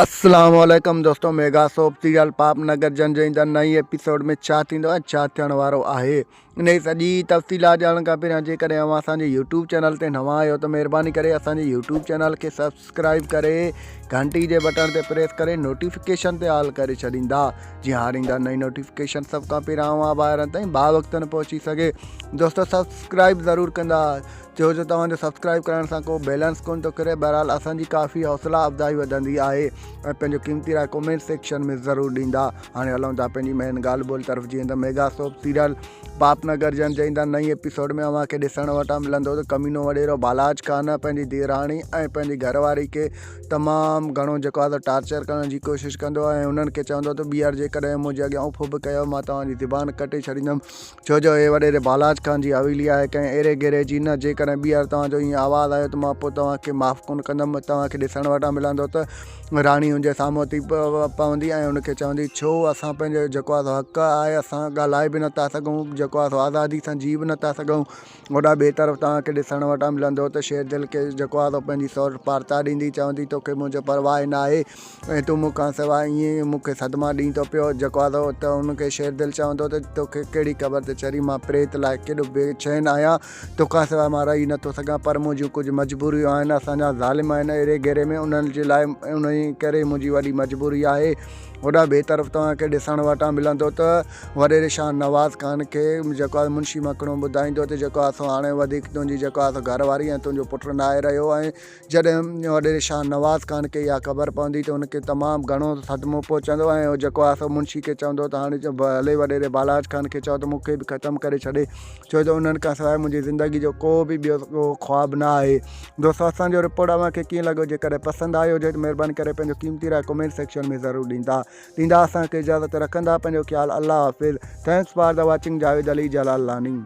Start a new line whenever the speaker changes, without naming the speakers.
اسلام عليڪم دوستو ميگا سوپ سيريل پاپ نگر جن جي ايندڙ نئين ايپيسوڊ ۾ ڇا ٿيندو ۽ ڇا ٿيڻ وارو آهي انهي سڄي تفصيلات ڄاڻڻ کان پهريان جيڪڏهن اوهان اسان جي يوٽيوب چينل تي نوان آهيو ته مهرباني ڪري اسان جي يوٽيوب چينل کي سبسڪرائب ڪري گهنٽي جي بٽڻ تي پريس ڪري نوٽيفڪيشن تي آل ڪري ڇڏيندا جيئن هر ايندڙ نئين نوٽيفڪيشن سڀ کان پهريان اوهان ڀائرن تائين با وقتن پهچي سگهي دوستو سبسڪرائب ضرور ڪندا ڇو جو توهان جو سبسڪرائب ڪرڻ سان ڪو بيلنس ڪونه ٿو ڪري بهرحال اسان جي ڪافي حوصلا افزائي وڌندي آهي ۽ پنهنجو قيمتي راء ڪمينٽ سيڪشن ۾ ضرور ڏيندا هاڻي هلون ٿا پنهنجي مين ڳالهه ٻولهه طرف جيئن ته ميگا سوپ سيريل پاپ نگر جن جي ايندڙ نئين ايپيسوڊ ۾ اوهان کي ڏسڻ وٽان ملندو ته ڪمينو وڏيرو بالاچ خان پنهنجي ڌيئراڻي ۽ پنهنجي گهر واري کي تمام گهڻو جيڪو آهي ٽارچر ڪرڻ جي ڪوشش ڪندو ۽ انهن کي چوندو ته ٻيهر جيڪڏهن منهنجي اڳيان اف به ڪيو مان توهان جي زبان ڪٽي ڇڏيندم ڇو جو هي وڏيري بالاچ خان جي حويلي آهي، ڪنهن ايري گيري جي نه. جيڪڏهن ٻيهر توهان جو ائين آواز آيو ته مان پوء توهان کي معاف ڪونه ڪندم. توهان کي ڏسڻ وٽان ملندو ته راڻي هن جي سامهون اٿي پوندي ۽ هن کي چوندي، ڇو اسان پنهنجو جيڪو آهي سو حق آهي، اسان ڳالهائي به نٿا سگهون، جيڪو آهي سو آزادي سان جي به نٿا سگهون. هوڏانهن ٻئي طرف توهان کي ڏسڻ وٽان ملندو ته شيردل کي جيڪو آهي سو پنهنجي سئوٽ پارتا ڏيندي، چوندي، توکي منهنجو پرواهه ناهي. ۽ تون مون کان سواء ائين ئي مون کي صدما ڏئين ٿو پيو. جيڪو آ ته هن کي شيردل چوندو ته توکي ڪهڙي خبر ته چري مان پريت لاء ڪيڏو بي چين آهيان. توکان سواء مان رهي نٿو سگهان پر منهنجيون ڪجهه مجبوريون آهن. اسان جا ظالم آهن ايري گيري ۾ انهن جي لاء انهي ڪري منهنجي وڏي مجبوري آهي. هوڏانهن ٻئي طرف توهان کي ڏسڻ وٽان ملندو ته وڏيري شاهنواز خان کي جيڪو آ منشي مکڻو ٻڌائيندو ته جيڪو آ سو هاڻي وڌيڪ تنهنجي جيڪو آ سو گهر واري ۽ تنهنجو پٽ ناهي رهيو ۽ جڏهن وڏيري شاهنواز خان کي اها خبر پوندي ته هن کي تمام گهڻو صدمو پهچندو ۽ هو جيڪو آهي سو منشي کي چوندو ته هاڻي ڀلي وڏيري بالاچ خان کي چئو ته مون کي به ختم ڪري ڇڏي ڇو جو انهن کان سواء منهنجي زندگي جو ڪو به ٻيو ڪو خواب نه آهي. دوستو اسان جو رپورٽ اوهان کي ڪيئن لڳو جيڪڏهن پسند آيو هجي ته مهرباني ڪري پنهنجو قيمتي راء ڪمينٽ سيڪشن ۾ ضرور ڏيندا ڏيندا اسان کي اجازت رکندا پنهنجو خيال الله حافظ thanks for the watching Javed Ali Jalalani.